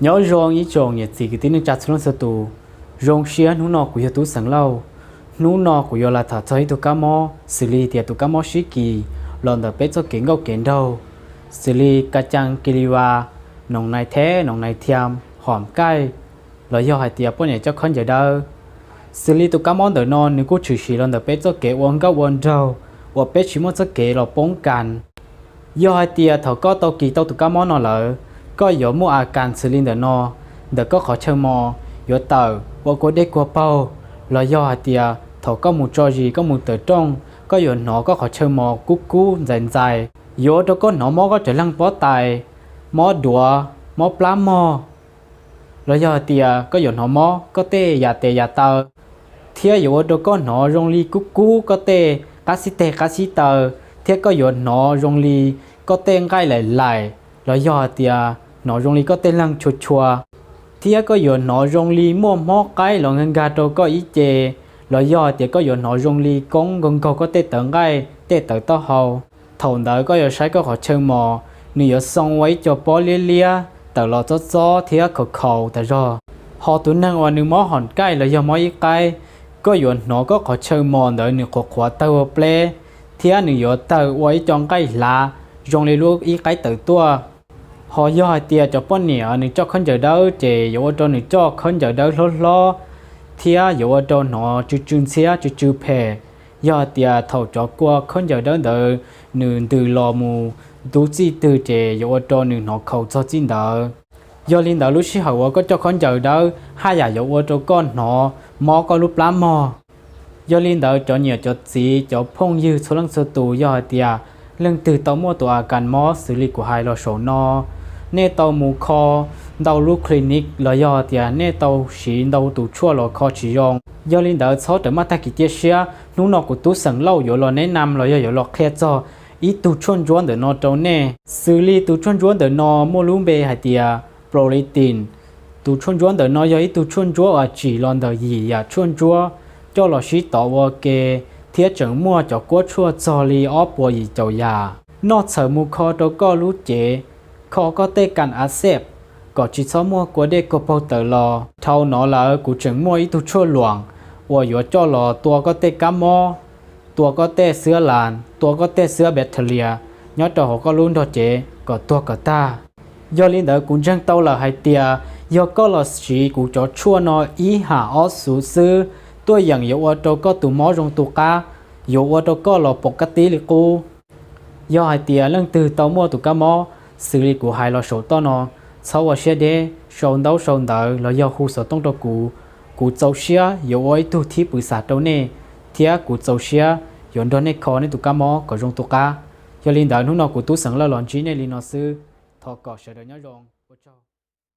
Nyob zoo ib tsoom niam txiv kwv tij neej tsa txhua leej txhua tus, zoo siab hnub no kuv yog Tub Xeem Lauj. Hnub no kuv yuav los tham txog ib tug kab mob xws li tias tus kab mob sib kis los ntawm peb txoj kev nkauj kev nraug, xws li ka caa ki li va, noos nais theb, noos nais thiam, hom kaij, los yog hais tias poj niam coj khaub ncaws dawb. Xws li tus kab mob ntawm no nws kuj tshwm sim los ntawm peb txoj kev ua nkauj ua nraug uas peb tsis muaj txoj kev los poob kas. Yog hais tias thaum koj tau kis tau tus kab mob no lawm, koj yuav muaj a kas xws li ntawm no: ntawm koj qhov chaw mos yuav tawm ua kua dej kua paug, los yog hais tias thaum koj mus tso zis koj mus tawm rooj, koj yuav hnov koj qhov chaw mos kub kub ntxais ntxais, yuav ua rau koj hnov mob koj cov leeg pob tais, mob duav, mob plab mog, los yog hais tias koj yuav hnov mob koj tej yam tes yam taw, thiab yuav ua rau koj hnov zoo li kub kub koj tej qab xib teg qab xib taw, thiab koj yuav hnov zoo li koj tej nqaij laim laim, los yog hais tias hnov zoo li koj tej leeg tshua tshua, thiab koj yuav hnov zoo li muaj mob qaib los nkag nkag rau koj ib ce, los yog hais tias koj yuav hnov zoo li koob nkaug nkaug koj tej tawv nqaij tej tawv taub hau. Thaum ntawd koj yuav saib koj qhov chaw mos, nws yuav xoo ua ib co pob liab liab tawm los txob txob thiab khaus khaus tas zog. Ho tus neeg uas nws mob hom kaij los yog mob ib qaib, koj yuav hnov koj qhov chaw mos ntawd nws qhuav qhuav tawg ua pleb, thiab nws yuav tawg ua ib co nqaij hlav zoo li lub ib qaib tawm tuaj. Ho yog hais tias cov poj niam nws coj khaub ncaws dawb ces yuav ua rau nws coj khaub ncaws dawb hlob hlob, thiab yuav ua rau hnov tsw tsw ntxhiab tsw tsw phem. Yog hais tias thaum cov kua khaub ncaws dawb ntawd nws ntws los mus ntub txij twg ces yuav ua rau nws hnov khaus txog txij ntawd. Yog li ntawd lub sij hawm uas koj coj khaub ncaws dawb haj yam yuav ua rau koj hnov mob koj lub plab mog. Yog li ntawd cov niam cov txiv cov phooj ywg txhua leej txhua tus, yog hais tias leej twg tau muaj tus a kas mob xws li kuv hais los saum no, nej tau mus kho ntau lub clinic los yog tias nej tau siv ntau tus tshuaj los kho tsis zoo, yog li ntawd txhob rawm maj tag kis cia siab. Hnub no kuv Tub Xeem Lauj yuav los neb nam los yog yuav los qhia txog ib tug tshuaj ntsuab ntawm no rau nej. Xws li tus tshuaj ntsuab ntawm no muaj lub npe hais tias prolitin. Tus tshuaj ntsuab ntawm no yog ib tug tshuaj ntsuab uas tsim los ntawm yim yam tshuaj ntsuab coj los sib tov ua ke, thiab tseem muaj cov kuab tshuaj txog li ob puas yim caum yam. Noj txhawm mus kho rau koj lub cev, kho koj tej kas a xej kom tsis txhob muaj kua dej kua paug tawm los. Dhau no lawm kuv tseem muaj ib tug tshuaj luam uas yuav coj los tua koj tej kab mob, tua koj tej xwab las, tua koj tej xwab bacteria nyob rau hauv koj lub nrog cev kom tuag kom tag. Yog li ntawd kuv ntseeg tau lawm hais tias yog koj los siv kuv cov tshuaj no ib ham ob xuv xwb, tuaj yeem yuav ua rau koj tus mob zoo tu qab, yuav ua rau koj los pom kab tib li qub. Yog hais tias leej twg tau muaj tus kab mob xws li kuv hais los saum toj no, txhob ua siab deb, sau ntaub sau ntawv los yog hu xov tooj rau kuv. Kuv txaus siab yuav ua ib tug thib pwv xam rau nej, thiab kuv txaus siab yuav nrog nej kho nej tus kab mob kom zoo tu qab. Yog li ntawd hnub no kuv Tub Xeem Lauj los ntsib nej li no xwb. Thov kom sawv daws nyob zoo, ua tsaug.